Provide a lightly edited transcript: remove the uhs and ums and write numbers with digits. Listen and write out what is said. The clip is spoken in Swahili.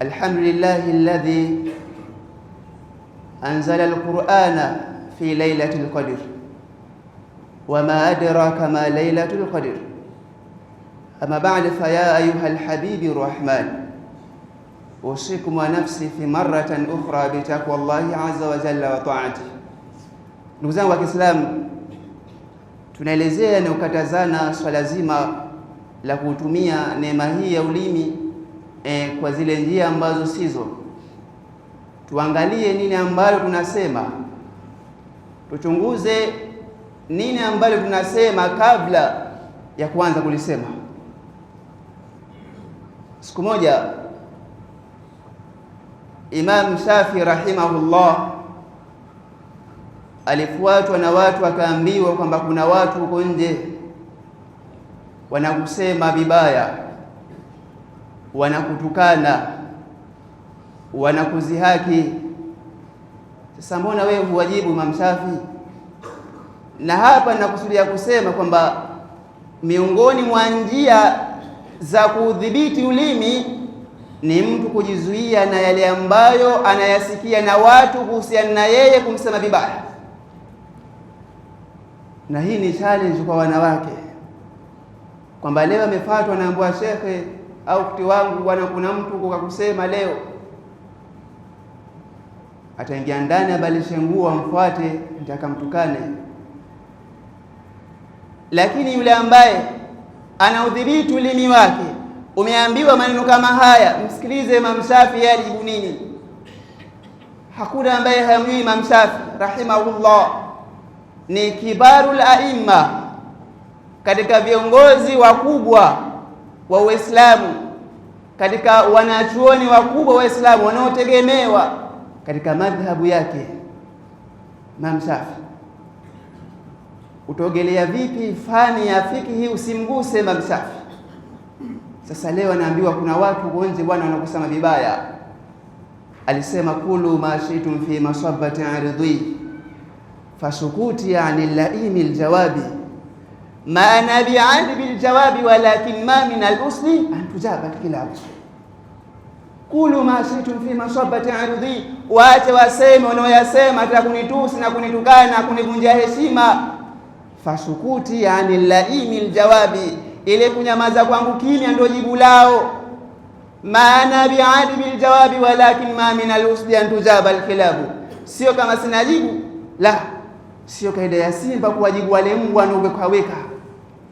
الحمد لله الذي أنزل القرآن في ليلة القدر وما أدراك ما ليلة القدر. أما بعد، فيا أيها الحبيب الرحمن، أوصيكم ونفسي في مرة أخرى بتقوى الله عز وجل وطاعته. Ndugu zangu wa Kiislamu, tunaelezea na kukatazana swala zima la kutumia neema hii ya ulimi kwa zile njia ambazo sizo. Tuangalie nini ambalo tunasema, tuchunguze nini ambalo tunasema kabla ya kuanza kulisema. Siku moja Imam Shafi rahimahullah alifuatwa na watu, akaambiwa kwamba kuna watu huko nje wanakusema vibaya, wanakutukana, wanakuzihaki. Sasa mbona wewe huwajibu Imam Shafi? Na hapa nakusudia kusema kwamba miongoni mwa njia za kuudhibiti ulimi ni mtu kujizuia na yale ambayo anayasikia na watu kuhusiana na yeye kumsema vibaya. Na hii ni challenge kwa wanawake, kwamba leo amefuatwa naambiwa, shekhe au kuti wangu bwana, kuna mtu kakusema leo. Ataingia ndani abadilishe nguo, amfuate, nitakamtukane. Lakini yule ambaye anaudhibiti ulimi wake, umeambiwa maneno kama haya, msikilize Imam Shafi yeye alijibu nini. Hakuna ambaye hamjui Imam Shafi rahimahullah, ni kibarul aimma, katika viongozi wakubwa wa Uislamu, katika wanachuoni wakubwa wa Uislamu wanaotegemewa katika madhhabu yake. Imam Shafi, utaogelea vipi fani ya fikihi usimguse Imam Shafi? Sasa leo anaambiwa kuna watu nje bwana wanakusema vibaya. Alisema kulu ma shi'tum fi masabati aridhi fasukuti yani laimi aljawabi ma ana bi'adbi biljawabi walakin ma min alusli an tujaba kilab. Kulu ma shi'tum fi masabati aridhi, waache waseme wanaoyasema, hata kunitusi na kunitukana kunivunjia heshima. Fasukuti yani laimi aljawabi, ile kunyamaza kwangu kimya ndio jibu lao. Maana biadi biljawabi walakin ma min alusdi an tujaba alkilabu, sio kama sina jibu la, sio kaida ya simba kuwajibu wale mbwa wanaowekaweka.